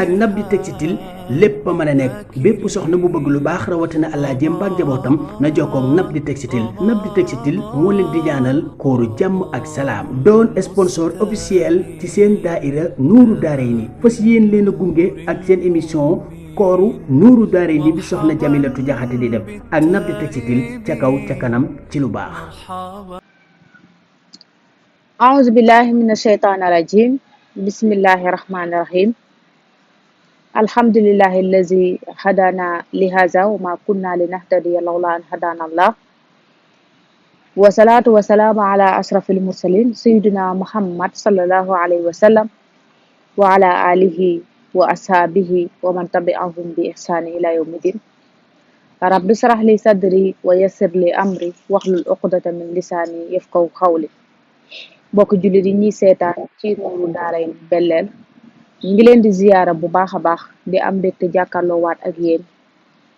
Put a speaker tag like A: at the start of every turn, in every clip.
A: ak Nabdi Textile lépp a mën a nekk bépp soxna bu bëgg lu baax rawatina àllaa jëm ak njabootam na jokkoo ak Nabdi Textile. Nabdi Textile moo leen di ñaanal kooru jàmm ak salaam doon sponsor officiel ci seen daaira Nuuru Daarayni fas yéen leen a gunge ak seen émission kooru Nuuru Daarayni bi soxna Jamilatu Jaxate di def ak Nabdi Textile ca kaw ca kanam ci lu baax.
B: أعوذ بالله من الشيطان الرجيم بسم الله الرحمن الرحيم الحمد لله الذي هدانا لهذا وما كنا لنهتدي لولا أن هدانا الله والصلاة والسلام على أشرف المرسلين سيدنا محمد صلى الله عليه وسلم وعلى آله وأصحابه ومن تبعهم بإحسان إلى يوم الدين رب اشرح لي صدري ويسر لي أمري واحلل عقدة من لساني يفقهوا قولي mbokk jullit yi ñuy seetaan ci Nuuru Daarayni Belel ñu ngi leen di ziyaara bu baax a baax di am mbégte jàkkaarloo waat ak yéen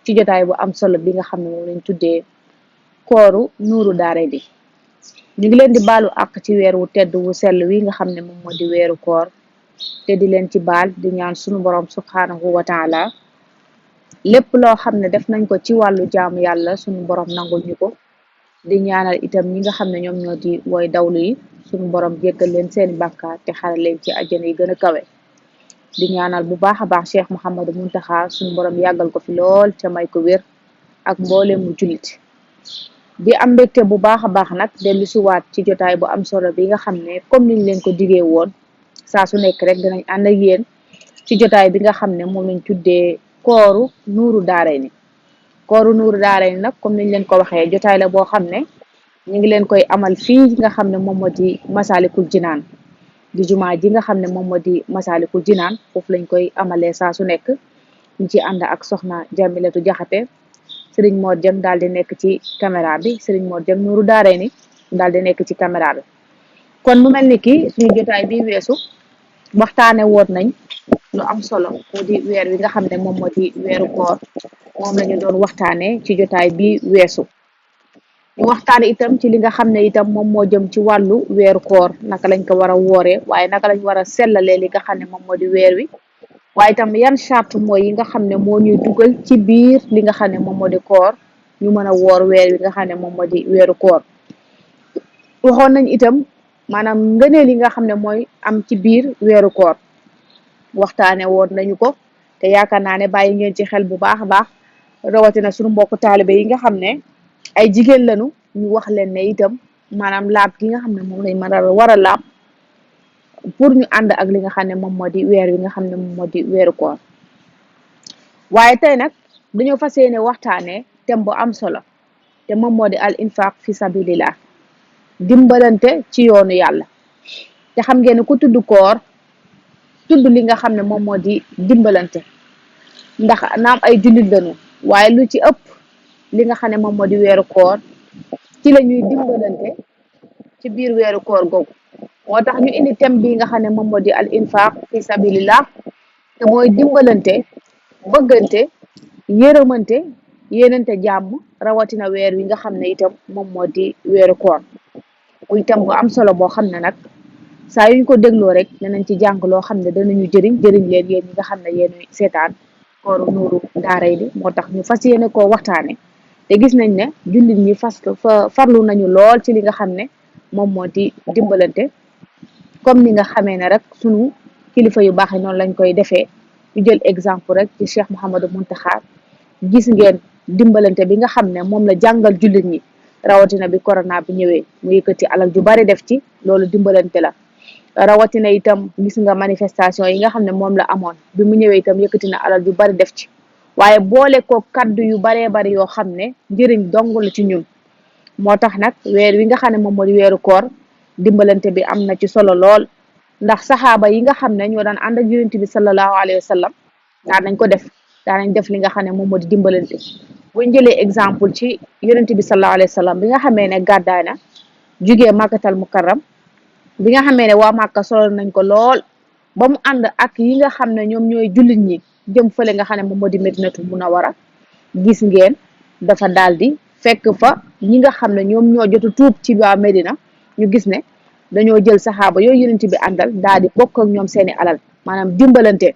B: ci jotaay bu am solo bi nga xam ne moom lañ tuddee kooru Nuuru Daarayni ñu ngi leen di baalu àq ci weer wu tedd wu sell wi nga xam ne moom moo di weeru koor te di leen ci baal di ñaan sunu borom subhanahu wa taala lépp loo xam ne def nañ ko ci wàllu jaamu yàlla sunu borom nangul ñu ko di ñaanal itam ñi nga xam ne ñoom ñoo di woy dawlu yi suñu borom jéggal leen seeni bàkkaar te xare leen ci àjjana yi gën a kawe di ñaanal bu baax a baax Cheikh Mouhamadou Mountakha suñu borom yàggal ko fi lool te may ko wér ak mboolem mu jullit di am mbégte bu baax a baax nag dellu si waat ci jotaay bu am solo bi nga xam ne comme niñ leen ko digee woon saa su nekk rek dinañ ànd ak yéen ci jotaay bi nga xam ne moom lañ tuddee kooru Nuuru Daarayni kooru Nuuru Daarayni nag comme niñ leen ko waxee jotaay la boo xam ne ñu ngi leen koy amal fii nga xam ne moom moo di Masalikul Jinaan di jumaa ji nga xam ne moom moo di Masalikul Jinaan foofu lañ koy amalee saa su nekk ñu ci ànd ak soxna Jamilatu Jaxate Serigne Mor Jëm daal di nekk ci caméra bi Serigne Mor Jëm Nuuru Daarayni daal di nekk ci caméra bi kon mu mel ni ki suñu jotaay bi weesu waxtaane woon nañ lu am solo mu di weer wi nga xam ne moom moo di weeru koor moom lañu doon waxtaane ci jotaay bi weesu ñu waxtaan itam ci li nga xam ne itam moom moo jëm ci wàllu weeru koor naka lañ ko war a wooree waaye naka lañ war a sellalee li nga xam ne moom moo di weer wi waaye itam yan charte mooy yi nga xam ne moo ñuy dugal ci biir li nga xam ne moom moo di koor ñu mën a woor weer wi nga xam ne moom moo di weeru koor waxoon nañ itam maanaam ngëneel yi nga xam ne mooy am ci biir weeru koor waxtaane woon nañu ko te yaakaar naa ne bàyyi ngeen ci xel bu baax a baax rawatina suñu mbokku taalibe yi nga xam ne ay jigéen lañu ñu wax leen ne itam maanaam laab gi nga xam ne moom lañ mën a war a laab pour ñu ànd ak li nga xam ne moom moo di weer wi nga xam ne moom moo di weeru koor waaye tey nag dañoo fas yéene waxtaanee thème bu am solo te moom moo di al infaq fi sabilillah dimbalante ci yoonu yàlla te xam ngeen ne ku tudd koor tudd li nga xam ne moom moo di dimbalante ndax naam ay jullit lañu waaye lu ci ëpp li nga xam ne moom moo di weeru koor ci la ñuy dimbalante ci biir weeru koor googu moo tax ñu indi thème bi nga xam ne moom moo di al infaq fi sabilillah te mooy dimbalante bëggante yërëmante yéenante jàmm rawatina weer wi nga xam ne itam moom moo di weeru koor muy thème bu am solo boo xam ne nag saa yuñ ko dégloo rek danañ ci jàng loo xam ne danañu jëriñ leen yéen ñi nga xam ne yéen seetaan kooru Nuuru Daarayni moo tax ñu fas yéene koo waxtaane te gis nañ ne jullit ñi farlu nañu lool ci li nga xam ne moom moo di dimbalante comme ni nga xamee ne rek sunu kilifa yu baax yi noonu lañ koy defee ñu jël exemple rek ci Cheikh Mouhamadou Mountakha gis ngeen dimbalante bi nga xam ne moom la jàngal jullit ñi rawatina bi corona bi ñëwee mu yëkkati alal ju bari def ci loolu dimbalante la rawatina itam gis nga manifestation yi nga xam ne moom la amoon bi mu ñëwee itam yëkkati na alal ju bari def ci waaye boole ko kaddu yu baree bari yoo xam ne njëriñ dong la ci ñun moo tax nag weer wi nga xam ne moom moo di weeru koor dimbalante bi am na ci solo lool ndax saxaaba yi nga xam ne ñoo daan ànd ak yonent bi sallallahu alayhi wa sallam daan nañ ko def daan nañ def li nga xam ne moom moo di dimbalante buñ jëlee exemple ci yonent bi sallallahu alayhi wa sallam bi nga xamee ne gàddaay na jugee Makkatal Mukarram bi nga xamee ne waa Màkka solo nañ ko lool ba mu ànd ak yi nga xam ne ñoom ñooy jullit ñi jëm fële nga xam ne moom moo di Medinatul Munawwara gis ngeen dafa daal di fekk fa ñi nga xam ne ñoom ñoo jotu tuub ci waa Medina ñu gis ne dañoo jël saxaaba yooyu yonent bi àndal daal di bokk ak ñoom seeni alal maanaam dimbalante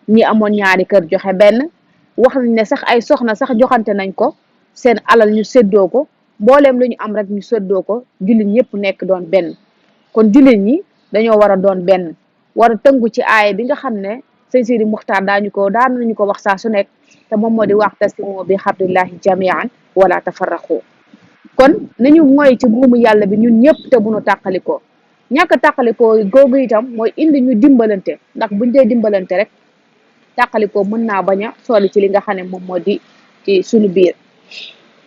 B: ñi amoon ñaari kër joxe benn. wax nañ ne sax ay soxna sax joxante nañ ko seen alal ñu séddoo ko mbooleem lu ñu am rek ñu séddoo ko jullit ñëpp nekk doon benn. kon jullit ñi dañoo war a doon benn war a tëngu ci aaya bi nga xam ne sëñ Sidi Muxtaar daan nañu ko wax saa su nekk te moom moo di wa'tasimu bi hablillahi jami'an wala tafarraqu. kon nañu mooy ci buumu yàlla bi ñun ñëpp te bu nu tàqalikoo ñàkk tàqalikoo googu itam mooy indi ñu dimbalante ndax buñ dee dimbalante rek tàqalikoo mën naa bañ a soli ci li nga xam ne moom moo di ci suñu biir.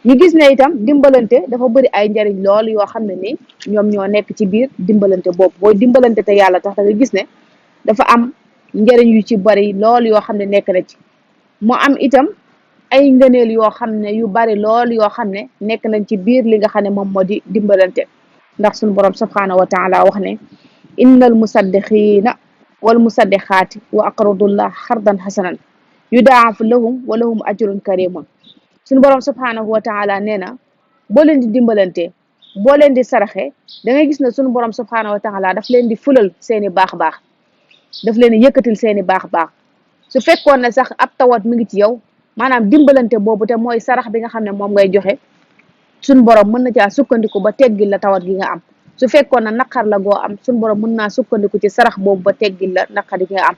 B: ñu gis ne itam dimbalante dafa bëri ay njariñ lool yoo xam ne ni ñoom ñoo nekk ci biir dimbalante boobu booy dimbalante te yàlla tax da nga gis ne dafa am njariñ yu ci bari lool yoo xam ne nekk na ci. mu am itam ay ngëneel yoo xam ne yu bari lool yoo xam ne nekk nañ ci biir li nga xam ne moom moo di dimbalante ndax suñu borom subhanahu wa taala wax ne innal musaddiqina wal musaddiqaati wa aqradullah xardan xasanan yudaaf lahum wa lahum ajrun karimun. suñu borom subhanahu wa taala nee na boo leen di dimbalante boo leen di saraxe da ngay gis ne suñu borom subhanahu wa taala daf leen di fulal seeni baax-baax daf leen di yëkkatil seeni baax-baax. su fekkoon ne sax ab tawat mi ngi ci yow maanaam dimbalante boobu te mooy sarax bi nga xam ne moom ngay joxe suñ borom mën na caa sukkandiku ba teggil la tawat gi nga am. su fekkoon ne naqar la goo am suñ borom mën naa sukkandiku ci sarax boobu ba teggil la naqar gi nga am.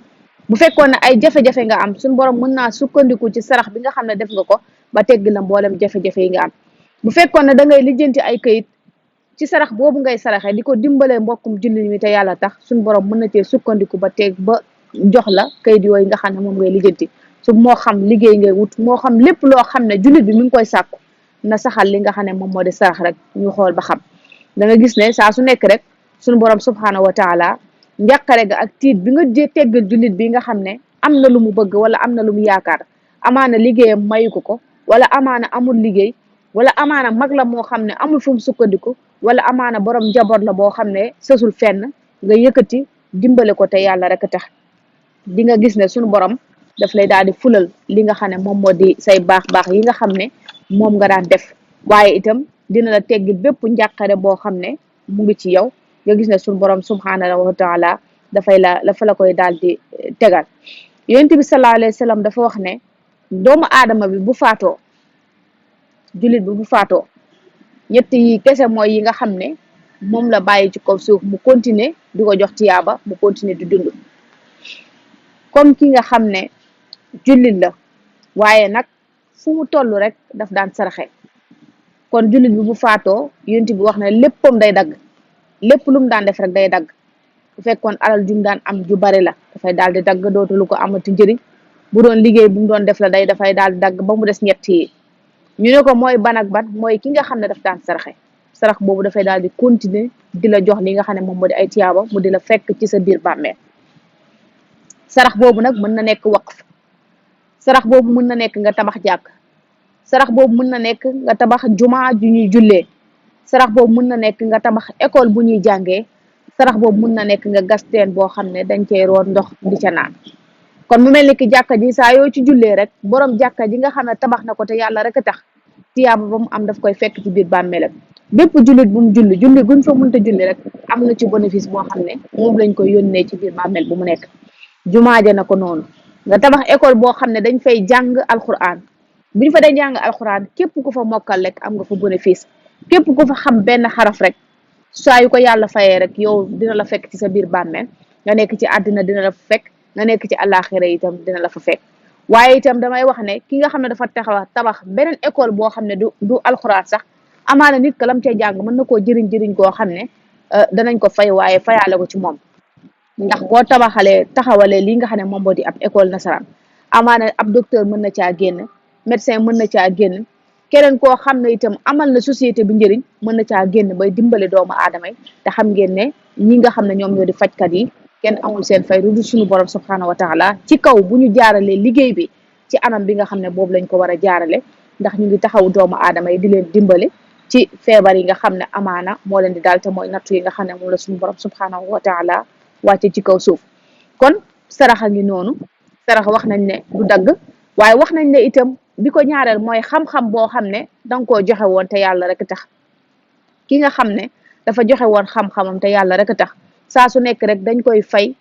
B: bu fekkoon ne ay jafe-jafe nga am suñ borom mën naa sukkandiku ci sarax bi nga xam ne def nga ko ba teggil la mboolem jafe-jafe yi nga am. bu fekkoon ne da ngay lijjanti ay këyit ci sarax boobu ngay saraxe di ko dimbalee mbokkum jullit mi te yàlla tax suñ borom mën na cee sukkandiku ba teg ba jox la kayit yooyu nga xam ne moom ngay lijjanti. su moo xam liggéey ngay wut moo xam lépp loo xam ne jullit bi mi ngi koy sàkku na saxal li nga xam ne moom moo di sarax rek ñu xool ba xam. da nga gis ne saa su nekk rek suñu borom subhanahu wa taala njàqare ga ak tiit bi nga teggal jullit bi nga xam ne am na lu mu bëgg wala am na lu mu yaakaar amaana liggéeyam mayu ko wala amaana amul liggéey wala amaana mag la moo xam ne amul fu mu sukkandiku wala amaana borom njaboot la boo xam ne sësul fenn nga yëkkati dimbale ko te yàlla rek tax di nga gis ne suñu borom daf lay daal di fulal li nga xam ne moom moo di say baax-baax yi nga xam ne moom nga daan def. waaye itam dina la teggil bépp njàqare boo xam ne mu ngi ci yow nga gis ne suñu borom subhanahu wa taala dafa la koy daal di tegal. yonent bi sallallahu alayhi wa sallam dafa wax ne doomu aadama bi bu faatoo jullit bi bu faatoo ñett yi kese mooy yi nga xam ne moom la bàyyi ci kaw suuf mu continuer di ko jox tiyaaba mu continuer di dund. comme ki nga xam ne jullit la waaye nag fu mu toll rek daf daan saraxe kon jullit bi bu faatoo yonent bi wax ne léppam day dagg lépp lu mu daan def rek day dagg. bu fekkoon alal jum daan am ju bari la dafay daal di dagg dootu lu ko amati njëriñ bu doon liggéey bu mu doon def la dafay daal di dagg ba mu des ñett yi. ñu ne ko mooy ban ak ban mooy ki nga xam ne daf daan saraxe sarax boobu dafay daal di continuer di la jox li nga xam ne moom moo di ay tiyaaba mu di la fekk ci sa biir bàmmeel. sarax boobu nag mën na nekk waqf sarax boobu mën na nekk nga tabax jàkk sarax boobu mën na nekk nga tabax jumaa ju ñuy jullee sarax boobu mën na nekk nga tabax école bu ñuy jàngee sarax boobu mën na nekk nga gas teen boo xam ne dañ cey root ndox di ca naan. kon mu mel ni ki jàkka ji saa yoo ci jullee rek borom jàkka ji nga xam ne tabax na ko te yàlla rek a tax tiyaaba ba mu am daf koy fekk ci biir bàmmeelam. bépp jullit bu mu julli guñ fa mënta julli rek am na ci bénéfice boo xam ne moom lañ koy yónnee ci biir bàmmeel bu mu nekk. jumaa ja na ko noonu nga tabax école boo xam ne dañ fay jàng alquran bu ñu fa day jàng alquran képp ku fa mokkal rek am nga fa bénéfice képp ku fa xam benn xaraf rek saa yu ko yàlla fayee rek yow dina la fekk ci sa biir bàmmeel nga nekk ci àddina dina la fa fekk nga nekk ci àllaaxira itam dina la fa fekk. waaye itam damay wax ne ki nga xam ne dafa tabax beneen école boo xam ne du alxuraan sax amaana nit ka lam cay jàng mën na koo jëriñ koo xam ne danañ ko fay waaye fayaale ko ci moom. ndax boo taxawalee li nga xam ne moom moo di ab école nasaraan amaana ab docteur mën na caa génn médecin mën na caa génn keneen koo xam ne itam amal na société bi njëriñ mën na caa génn bay dimbale doomu aadama yi te xam ngeen ne ñi nga xam ne ñoom ñoo di fajkat yi kenn amul seen fay lu dul suñu borom subhanahu wa taala ci kaw bu ñu jaaralee liggéey bi ci anam bi nga xam ne boobu lañ ko war a jaarale ndax ñu ngi taxaw doomu aadama yi di leen dimbale ci feebar yi nga xam ne amaana moo leen di daal te mooy nattu yi nga xam ne moom la suñu borom subhanahu wa taala wàcce ci kaw suuf. kon sarax a ngi noonu sarax wax nañ ne du dagg waaye wax nañ ne itam bi ko ñaareel mooy xam-xam boo xam ne danga koo joxe woon te yàlla rek tax ki nga xam ne dafa joxe woon xam-xamam te yàlla rek tax saa su nekk rek dañ koy fay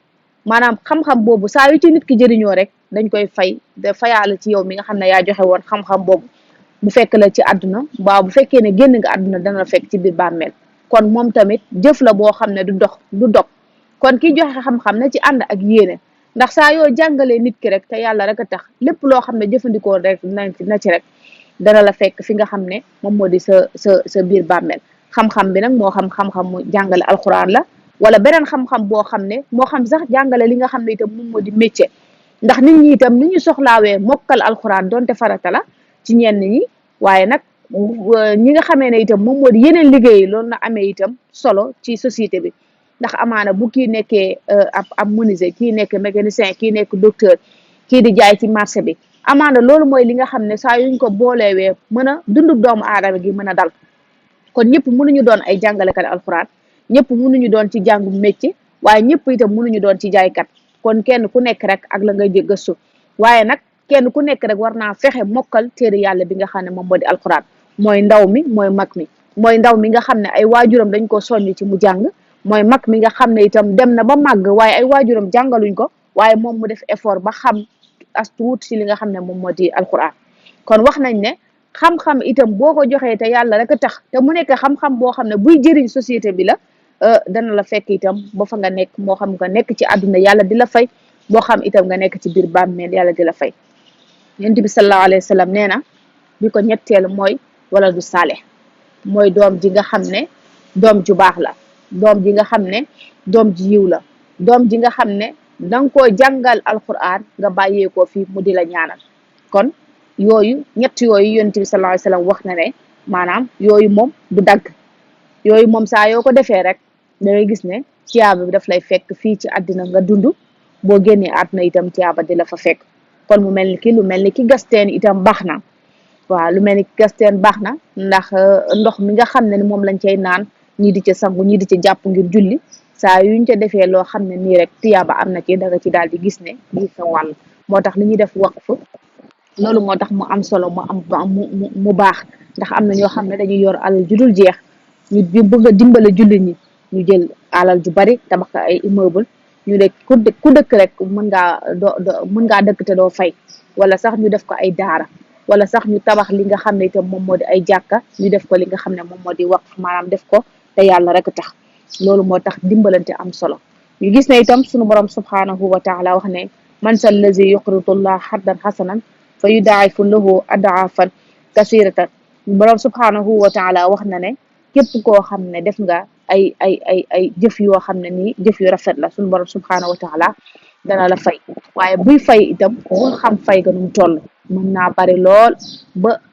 B: maanaam xam-xam boobu saa yu ci nit ki jëriñoo rek dañ koy fay da fayaale ci yow mi nga xam ne yaa joxe woon xam-xam boobu bu fekk la ci àdduna waaw bu fekkee ne génn nga àdduna dana la fekk ci biir bàmmeel kon moom tamit jëf la boo xam ne du dog kon ki joxe xam-xam na ci ànd ak yéene ndax saa yoo jàngalee nit ki rek te yàlla rek a tax lépp loo xam ne jëfandikoo rek na ci rek dana la fekk fi nga xam ne moom moo di sa biir bàmmeel xam-xam bi nag moo xam-xam mu jàngale alxuraan la wala beneen xam-xam boo xam ne moo xam sax jàngale li nga xam ne itam moom moo di métier ndax nit ñi itam ni ñu soxlaawee mokkal alxuraan donte farata la ci ñenn ñi waaye nag ñi nga xamee ne itam moom moo di yeneen liggéey loolu na amee itam solo ci société bi ndax amaana bu kii nekkee ab menuisier kii nekk mécanicien kii nekk docteur kii di jaay ci marché bi amaana loolu mooy li nga xam ne saa yuñ ko booleewee mën a dundub doomu aadama gi mën a dal kon ñëpp mënuñu doon ay jàngalekat alxuraan ñëpp mënuñu doon ci jàngu métier waaye ñëpp itam mënuñu doon ci jaaykat kon kenn ku nekk rek ak la ngay gëstu waaye nag kenn ku nekk rek war naa fexe mokkal téere yàlla bi nga xam ne moom moo di alxuraan mooy ndaw mi mooy mag mi mooy ndaw mi nga xam ne ay waajuram dañ ko soññ ci mu jàng mooy mag mi nga xam ne itam dem na ba màgg waaye ay waajuram jàngaluñ ko waaye moom mu def effort ba xam as tuut ci li nga xam ne moom moo di alxuraan kon wax nañ ne xam-xam itam boo ko joxee te yàlla rek a tax te mu nekk xam-xam boo xam ne buy jëriñ société bi la dana la fekk itam ba fa nga nekk moo xam nga nekk ci àdduna yàlla di la fay moo xam itam nga nekk ci biir bàmmeel yàlla di la fay yonent bi sallallahu alayhi wa sallam nee na bi ko ñetteel mooy wala du saaleh mooy doom ji nga xam ne doom ju baax la doom ji nga xam ne doom ji yiw la doom ji nga xam ne danga koo jàngal alquran nga bàyyee ko fii mu di la ñaanal kon yooyu ñett yooyu yonent bi sallallahu alayhi wa sallam wax na ne maanaam yooyu moom du dagg yooyu moom saa yoo ko defee rek da ngay gis ne tiyaaba bi daf lay fekk fii ci àddina nga dund boo génnee àdduna itam tiyaaba di la fa fekk kon mu mel ni ki lu mel ni ki gasteen itam baax na waaw lu mel ni ki gasteen baax na ndax ndox mi nga xam ne ni moom lañ cay naan ñii di ca sangu ñii di ca jàpp ngir julli saa yuñ ca defee loo xam ne nii rek tiyaaba am na ci da nga ci daal di gis ne lii sa wàll moo tax li ñuy def waqf loolu moo tax mu am solo mu baax ndax am na ñoo xam ne dañuy yor alal ju dul jeex ñu bëgg a dimbale jullit ñi ñu jël alal ju bari tabax ay immeuble ñu ne ku dëkk rek mën ngaa dëkk te doo fay wala sax ñu def ko ay daara wala sax ñu tabax li nga xam ne itam moom moo di ay jàkka ñu def ko li nga xam ne moom moo di waqf maanaam def ko te yàlla rek tax loolu moo tax dimbalante am solo ñu gis ne itam sunu borom subhanahu wa taala wax ne man sal lazi yuqridu llah xardan xasanan fa yudaa'ifu lahu adaafan kasiratan borom subhanahu wa taala wax na ne képp koo xam ne def nga ay jëf yoo xam ne nii jëf yu rafet la sunu borom subhanahu wa taala dana la fay waaye buy fay itam bul xam fay ga num toll mën naa bari lool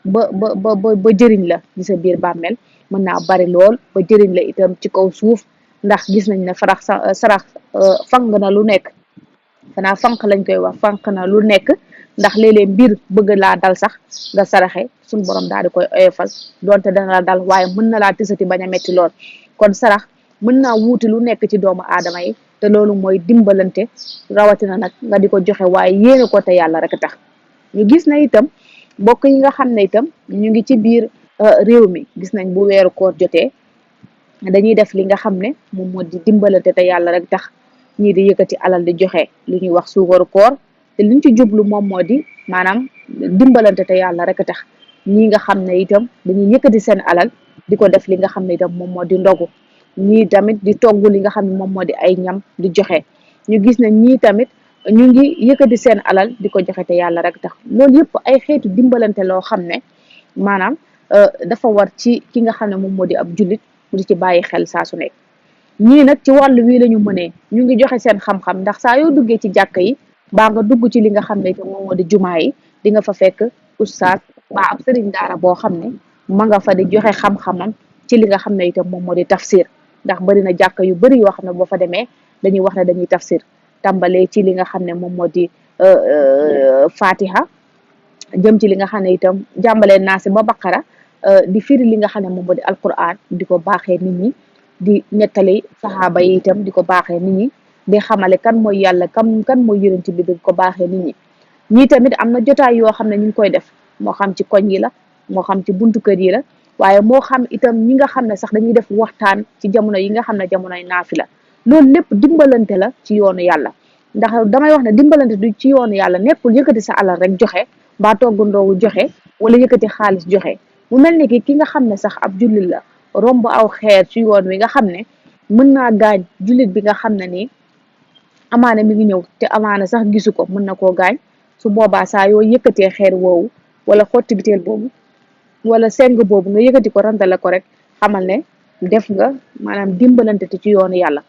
B: ba jëriñ la ci sa biir bàmmeel mën naa bari lool ba jëriñ la itam ci kaw suuf ndax gis nañ ne sarax fanq na lu nekk xanaa fanq lañ koy wax fanq na lu nekk ndax léeg-léeg mbir bëgg laa dal sax nga saraxe suñu borom daal di koy oyofal donte dana la dal waaye mën na laa tisati bañ a metti lool kon sarax mën naa wuuti lu nekk ci doomu aadama yi te loolu mooy dimbalante rawatina nag nga di ko joxe waaye yéene ko te yàlla rek tax ñu gis na itam mbokk yi nga xam ne itam ñu ngi ci biir réew mi gis nañ bu weeru koor jotee dañuy def li nga xam ne moom moo di dimbalante te yàlla rek tax ñii di yëkkati alal di joxe li ñuy wax suukaru koor te liñ ci jublu moom moo di maanaam dimbalante te yàlla rek tax ñii nga xam ne itam dañuy yëkkati seen alal di ko def li nga xam ne itam moom moo di ndogu ñii tamit di togg li nga xam ne moom moo di ay ñam di joxe ñu gis ne ñii tamit ñu ngi yëkkati seen alal di ko joxe te yàlla rek tax loolu yëpp ay xeetu dimbalante loo xam ne maanaam dafa war ci ki nga xam ne moom moo di ab jullit mu di ci bàyyi xel saa su nekk ñii nag ci wàllu wii la ñu mënee ñu ngi joxe seen xam-xam ndax saa yoo duggee ci jàkka yi baa nga dugg ci li nga xam ne itam moom moo di jumaa yi di nga fa fekk oustaz baa ab sëriñ daara boo xam ne ma nga fa di joxe xam-xamam ci li nga xam ne itam moom moo di tafsir ndax bari na jàkka yu bari yoo xam ne boo fa demee dañuy wax ne dañuy tafsir tàmbalee ci li nga xam ne moom moo di fatiha jëm ci li nga xam ne itam jàmbalee naasi ba baqara di firi li nga xam ne moom moo di alquran di ko baaxee nit ñi di nettali saxaaba yi itam di ko baaxee nit ñi di xamale kan mooy yàlla kan mooy yonent bi di ko baaxee nit ñi ñii tamit am na jotaay yoo xam ne ñu ngi koy def moo xam ci koñ yi la moo xam ci buntu kër yi la waaye moo xam itam ñi nga xam ne sax dañuy def waxtaan ci jamono yi nga xam ne jamonoy naafi la loolu lépp dimbalante la ci yoonu yàlla ndax damay wax ne dimbalante du ci yoonu yàlla nekkul yëkkati sa alal rek joxe mbaa toggandoowu joxe wala yëkkati xaalis joxe. mu mel ni ki nga xam ne sax ab jullit la romb aw xeer ci yoon wi nga xam ne mën naa gaañ jullit bi nga xam ne nii amaana mi ngi ñëw te amaana sax gisu ko, mën na koo gaañ. su boobaa saa yoo yëkkatee xeer woowu wala xotti biteel boobu wala seng boobu nga yëkkati ko rantale ko rek xamal ne def nga maanaam dimbalante te ci yoonu yàlla.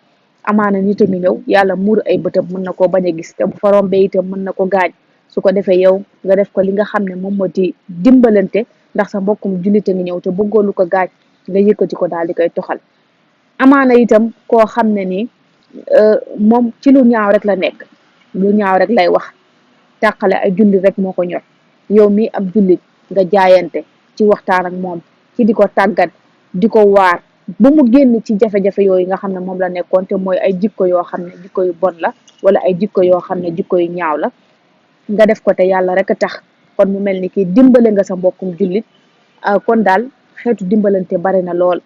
B: amaana nit a ngi ñëw yàlla muur ay bëtam mën na koo bañ a gis te bu fa rombee itam mën na ko gaañ. su ko defee yow nga def ko li nga xam ne moom moo di dimbalante ndax sa mbokkum jullit a ngi ñëw te bëggoo lu ko gaañ nga yëkkati ko daal di koy toxal. amaana itam koo xam ne nii moom ci lu ñaaw rek la nekk, lu ñaaw rek lay wax, tàqale ay jullit rek moo ko ñor. yow mi ab jullit nga jaayante ci waxtaan ak moom ci di ko tàggat di ko waar ba mu génn ci jafe-jafe yooyu nga xam ne moom la nekkoon te mooy ay jikko yoo xam ne jikko yu bon la wala ay jikko yoo xam ne jikko yu ñaaw la nga def ko te yàlla rek a tax. kon mu mel ni kii dimbale nga sa mbokkum jullit. kon daal xeetu dimbalante bari na lool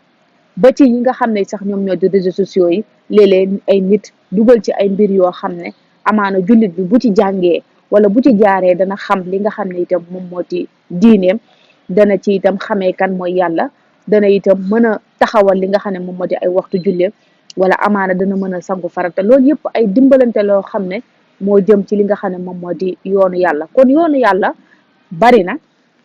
B: ba ci yi nga xam ne sax ñoom ñoo di réseaux sociaux yi léeg-léeg ay nit dugal ci ay mbir yoo xam ne amaana jullit bi bu ci jàngee wala bu ci jaaree dana xam li nga xam ne itam moom moo di diineem, dana ci itam xamee kan mooy yàlla, dana itam mën a taxawal li nga xam ne moom moo di ay waxtu julleem wala amaana dana mën a sangu farata. loolu yëpp ay dimbalante loo xam ne moo jëm ci li nga xam ne moom moo di yoonu yàlla. kon yoonu yàlla bari na,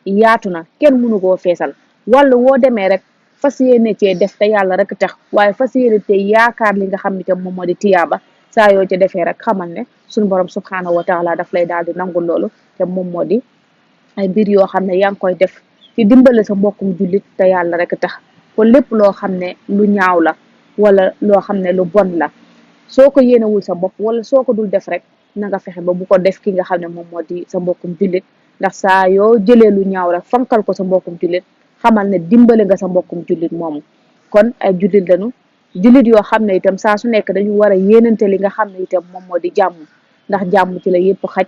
B: yaatu na, kenn mënu koo feesal. wàllu woo demee rek fas yéene cee def te yàlla rek tax waaye fas yéene te yaakaar li nga xam ne itam moom moo di tiyaaba saa yoo ca defee rek xamal ne suñu borom subhanahu wa taala daf lay daal di nangul loolu te moom moo di ay mbir yoo xam ne yaa ngi koy def ci dimbale sa mbokkum jullit te yàlla rek tax. kon lépp loo xam ne lu ñaaw la wala loo xam ne lu bon la soo ko yéenewul sa bopp wala soo ko dul def rek na nga fexe ba bu ko def ki nga xam ne moom moo di sa mbokkum jullit. ndax saa yoo jëlee lu ñaaw rek fankal ko sa mbokkum jullit xamal ne dimbale nga sa mbokkum jullit moomu. kon ay jullit lañu, jullit yoo xam ne itam saa su nekk dañu war a yéenante li nga xam ne itam moom moo di jàmm. ndax jàmm ci la yëpp xaj,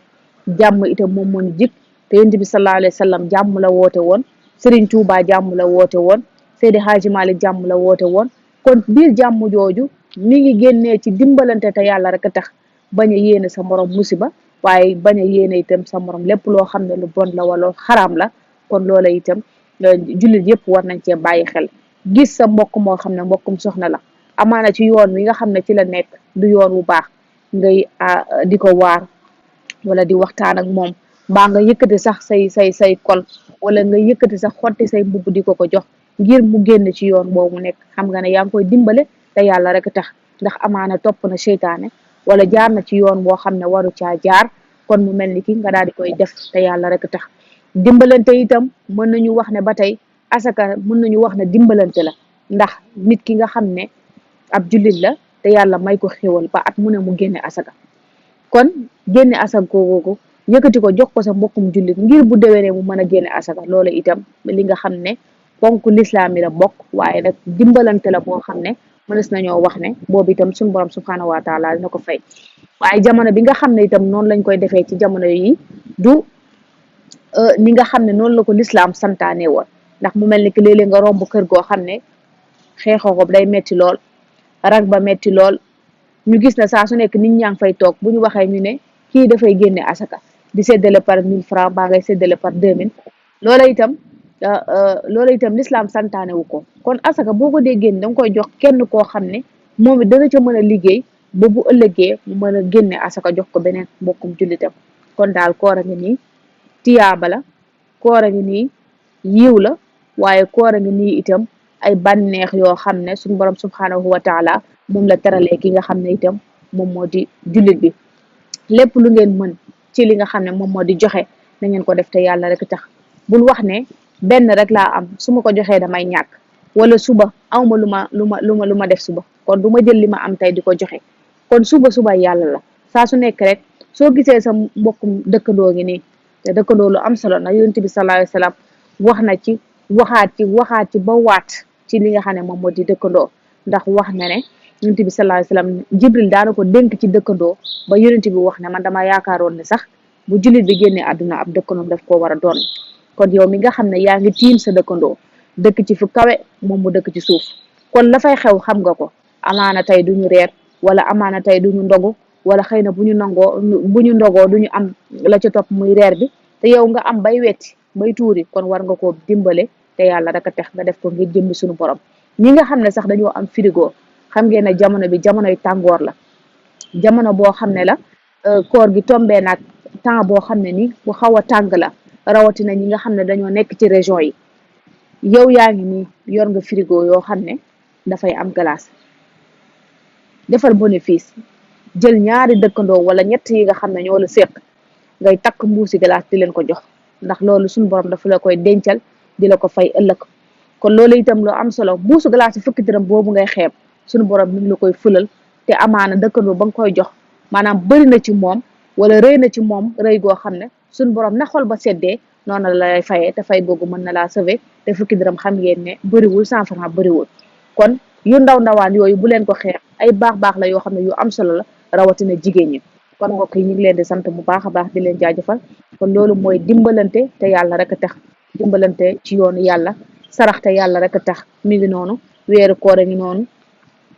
B: jàmm itam moom moo ñu jik te yonent bi sallallahu alayhi wa sallam jàmm la woote woon, Serigne Touba jàmm la woote woon, Seydi Hadji Malick jàmm la woote woon. kon biir jàmm jooju mi ngi génnee ci dimbalante te yàlla rek a tax, bañ a yéene sa morom musiba waaye bañ a yéene itam sa morom lépp loo xam ne lu bon la wala xaraam la. kon loola itam jullit yëpp war nañ cee bàyyi xel. gis sa mbokk moo xam ne mbokkum soxna la amaana ci yoon wi nga xam ne ci la nekk du yoon wu baax ngay di ko waar wala di waxtaan ak moom mbaa nga yëkkati sax say kol wala nga yëkkati sax xotti say mbubb di ko jox ngir mu génn ci yoon boobu nekk. xam nga ne yaa ngi koy dimbale te yàlla rek tax ndax amaana topp na seytaane wala jaar na ci yoon boo xam ne waru caa jaar. kon mu mel ni ki nga daal di koy def te yàlla rek tax. dimbalante itam mën nañu wax ne ba tey asaka mën nañu wax ne dimbalante la ndax nit ki nga xam ne ab jullit la te yàlla may ko xéwal ba at mu ne mu génne asaka. kon génne asaka googu yëkkati ko jox ko sa mbokkum jullit ngir bu déwénee mu mën a génne asaka loolu itam li nga xam ne ponk lislaam yi la bokk waaye nag dimbalante la boo xam ne mënees nañoo wax ne boobu itam suñu borom subhanahu wa taala dina ko fay. waaye jamono bi nga xam ne itam noonu lañ koy defee ci jamono yi du ni nga xam ne noonu la ko lislaam santaane woon. ndax mu mel ni que léeg-léeg nga romb kër goo xam ne xeexoo ko day metti lool, rag ba metti lool, ñu gis na saa su nekk nit ñaa ngi fay toog bu ñu waxee ñu ne kii dafay génne asaka di séddale par 1000 francs baa ngay séddale par 2000. loola itam lislaam santaane wu ko. kon asaka boo ko dee génne danga koy jox kenn koo xam ne moom it dana ca mën a liggéey ba bu ëllëgee mu mën a génne asaka jox ko beneen mbokkum jullitam. kon daal koor a ngi nii tiyaaba la, koor a ngi nii yiw la, waaye koor a ngi nii itam ay bànneex yoo xam ne suñu borom subhanahu wa taala moom la teralee ki nga xam ne itam moom moo di jullit bi. lépp lu ngeen mën ci li nga xam ne moom moo di joxe na ngeen ko def te yàlla rek tax. bul wax ne benn rek laa am su ma ko joxee damay ñàkk wala suba awma lu ma def suba kon du ma jël li ma am tey di ko joxe. kon suba yàlla la. saa su nekk rek soo gisee sa mbokkum dëkkandoo ngi nii te dëkkandoo lu am solo na yonent bi sallallahu alayhi wa sallam wax na ci waxaat ci ba waat ci li nga xam ne moom moo di dëkkandoo. ndax wax na ne yonent bi sallallahu alayhi wa sallam Jibril daana ko dénk ci dëkkandoo ba yonent bi wax ne man dama yaakaaroon ne sax bu jullit bi génnee àdduna ab dëkkandoom daf koo war a doon. kon yow mi nga xam ne yaa ngi tiim sa dëkkandoo dëkk ci fu kawe moom mu dëkk ci suuf kon la fay xew xam nga ko. amaana tey duñu reer wala amaana tey duñu ndogu wala xëy na bu ñu ndogoo du ñu am la ca topp muy reer bi te yow nga am bay wetti bay tuuri kon war nga koo dimbale te yàlla rek a tax nga def ko ngir jëmmi suñu borom ñi nga xam ne sax dañoo am frigo xam ngeen ne jamono bi jamonoy tàngoor la jamono boo xam ne la koor gi tombee nag temps boo xam ne ni bu xaw a tàng la rawatina ñi nga xam ne dañoo nekk ci région yi yow yaa ngi nii yor nga frigo yoo xam ne dafay am glace defar bénéfice jël ñaari dëkkandoo wala ñett yi nga xam ne ñoo la séq ngay takk mbuusi glace di leen ko jox ndax loolu suñu borom dafa la koy dencal di la ko fay ëllëg kon loolu itam loo am solo mbuusu glace fukki dërëm boobu ngay xeeb suñu borom mi ngi la koy fulal te amaana dëkkandoo ba nga koy jox maanaam bëri na ci moom wala rëy na ci moom rëy goo xam ne suñu borom na xol ba seddee noonu la lay fayee te fay googu mën na laa sauver te fukki dërëm xam ngeen ne bëriwul 100 francs bëriwul kon yu ndawaan yooyu bu leen ko xeeb ay baax la yoo xam ne yu am solo la rawatina jigéen ñi kon mbokk yi ñu ngi leen di sant bu baax a baax di leen jaajëfal kon loolu mooy dimbalante te yàlla rek a tax dimbalante ci yoonu yàlla sarax te yàlla rek a tax mi ngi noonu weeru koor a ngi noonu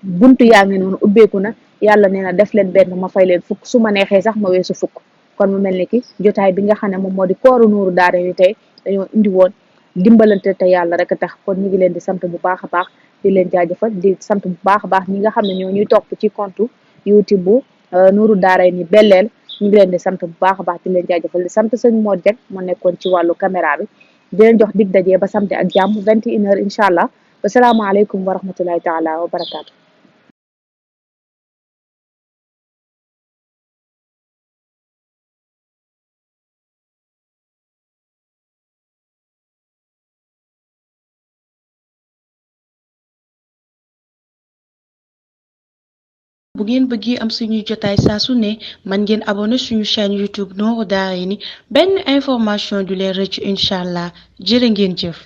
B: buntu yaa ngi noonu ubbeeku na yàlla nee na def leen benn ma fay leen fukk su ma neexee sax ma weesu fukk kon mu mel ni ki jotaay bi nga xam ne moom moo di kooru Nuuru Daarayni tey dañoo indi woon dimbalante te yàlla rek a tax kon ñu ngi leen di sant bu baax a baax di leen jaajëfal di sant bu baax a baax ñi nga xam ne ñoo ñuy topp ci compte YouTube bu Nuuru Daarayni Beleel ñu ngi leen di sant bu baax a baax di leen jaajëfal di sant sëñ Modou Dieng moo nekkoon ci wàllu caméra bi di leen jox dig dajee ba samedi ak jàmm 21h incha allah wasalaamaaleykum wa rahmatullahi taala wa barakaatu.
C: bu ngeen bëggee am suñuy jotaay saa su ne man ngeen abonné suñu chaîne YouTube Nourou Darayni benn information du leen rëcc incha allah jërë ngeen jëf.